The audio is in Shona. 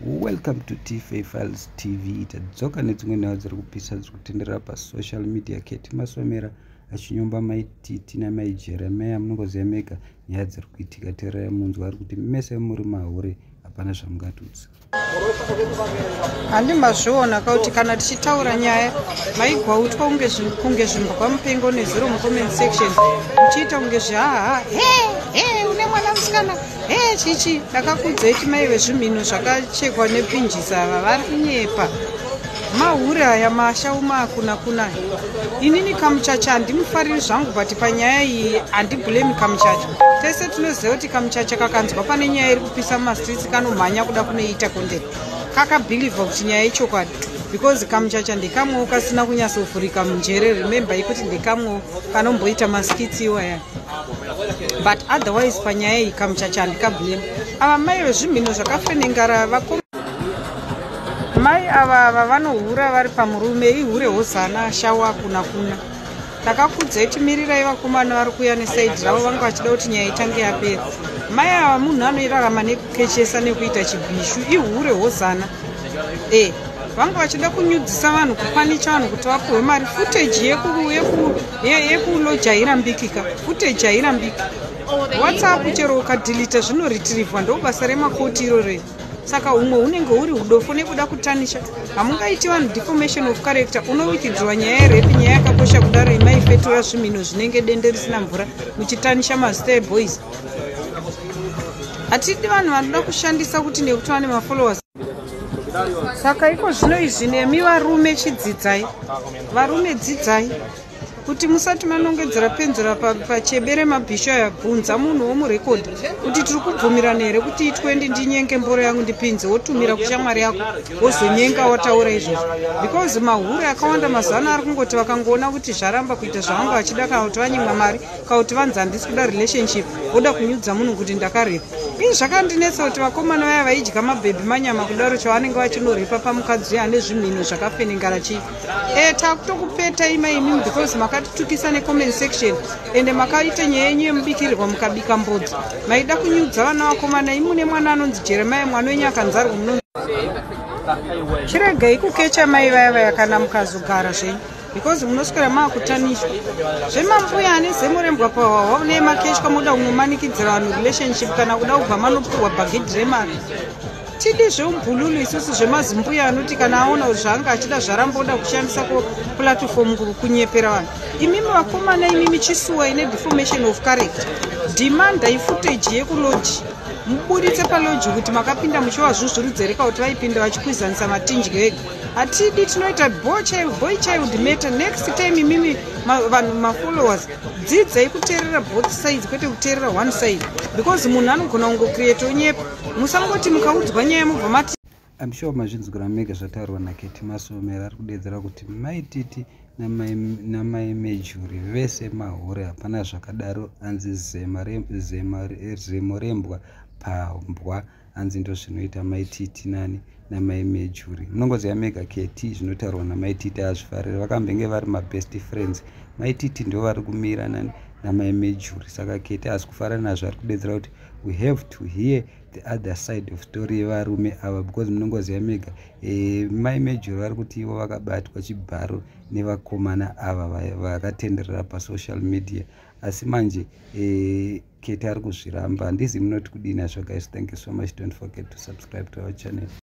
Welcome to TFA Files TV. Tadzoka nedzimwe nhau dziri kupisa, dziri kutenderera pasocial media. Ketty Masomera achinyomba Maititi naMai Jeremaya. Munongoziva mega nyaya dziri kuitika. Tererai munzwa ari kuti mese muri mahure, hapana zvamungatudza. Handimbazviona kuti kana tichitaura nyaya maigwautwa kunge zvimbwa mupengo nezuro mucomment section, uchiita kunge zvihaha, he he, une mwana musikana, he, chichi. Ndakakudzai kuti mai vezvimhino zvakachekwa nepinjisi ava vari kunyepa, mahure aya, masha umaakuna kuna. Inini Kamuchacha handimufariri zvangu, but panyaya iyi handibhulemi Kamuchacha. Tese tinoziva kuti Kamuchacha kakanzwa pane nyaya iri kupisa mumastreets kanomhanya kuda kunoita content. Kakabhilivha kuti nyaya ichokwadi because Kamuchacha ndekamwewo kasina kunyatsovhurika munjere. Remember ikuti ndekamwewo kanomboita maskits iwaya, but otherwise panyaya iyi Kamuchacha handikabhulemi. Ava mai vezvimhino zvakafenengara vako, mai ava vanohura vari pamurume, ihure hozana shawa kuna kuna. Takakudzai timirirai vakomana vari kuuya neside ravo, vanga vachida kuti nyaya itange yapera. Mai ava munhu anoirarama nekukechesa nekuita chibhishu, ihure hozana. Vanga vachida kunyudzisa vanhu, kupanicha vanhu kuti vapuhwe mari. Footage yekuloja hairambikika, footage hairambiki. WhatsApp chero ukadhilita zvinoretrievwa, ndo basa remakoti irorei. Saka humwe hunenge huri udofo nekuda kutanisha. Hamungaiti vanhu deformation of character. Unowikidzirwa nyaya yerepi, nyaya yakakosha kudaro, imaifetura zvimhino zvinenge dende risina mvura, muchitanisha mazita eboys. Hatidi vanhu vanoda kushandisa kuti nekuti vane mafollowers. Saka iko zvino izvi nemi varume chidzidzai, varume dzidzai kuti musati manongedzera penzura pachebe remabhishu aya, bvunza munhu womurekodhi kuti tiri kubvumirana here kuti i20 ndinyenge mboro yangu ndipinze, wotumira kushamwari yako, wozonyenga wataura izvozvo, because mahure akawanda mazuva ano ari kungoti vakangoona kuti zvaramba kuita zvavanga vachida, kana kuti vanyimwa mari, kana kuti vanzi handisi kuda relationship, voda kunyudza munhu kuti ndakarepa. Ini zvakandinetsa kuti vakomana vaya vaidya mabhebhi manyama kudaro, chavanenge vachinorepa pamukadzi uyo ane zvimhino zvakafenengara chii? Takutokupeta ima imimi because makatitukisa necomment section, ende makaita nyaya yenyu yemubikirirwa, mukabika mbodzo, maida kunyudza vana vakomana. Imune mwana anonzi Jeremaya, mwana wenyu akanzarwa muno. Chiregai kukecha mai vaya vaya kana mukazogara zvenyu, because munoswera maakutanishwa zvemambuya ane zemo rembwa pahwahwa nemakeshwa. Moda kunomanikidzira vanhu relationship kana kuda kubva manopurwa bhagidhi remari. Tidi zveubhululu isusu, zvemazimbuya anoti kana aona kuti zvaanga achida zvaramboda kushandisa kuplatform kunyepera vanhu. Imimi vakomana, imimi chisuwa ine deformation of character, demandai footage yekuloji, mubuditse paloji kuti makapinda muchivazvuzvurudzereka kuti vaipinda vachikwizanisa matinji ega. Hatidi, tinoita boy child matter. Next time imimi vanhu mafollowers, dzidzai kuteerera both sides, kwete kuteerera one side, because munhu anogona kungocreate onyepa. Musangoti mukaudzwa nyaya mubva mati. I'm sure mazvinzwira mega zvataurwa naKetty Masomera. Ari kudedzera kuti Maititi namai Mejuri vese mahure, hapana zvakadaro. Hanzi zemo rembwa pambwa, hanzi ndo zvinoita Maititi nani namai Mejuri. Munongoziva mega Ketty zvinotaurwa naMaititi azvifariri. Vakambenge vari mabest friends, Maititi ndo vari kumira nani namai Mejuri. Saka Ketty haasi kufara nazvo, ari kudedzera kuti we have to hear the other side of story yevarume ava, because munongoziva mega mai Mejuri vari kuti ivo vakabatwa chibharo nevakomana ava vakatenderera pasocial media. Asi manje Ketty ari kuzviramba. Handizi munoti kudini hazvo guys? Thank you so much. Don't forget to subscribe to our channel.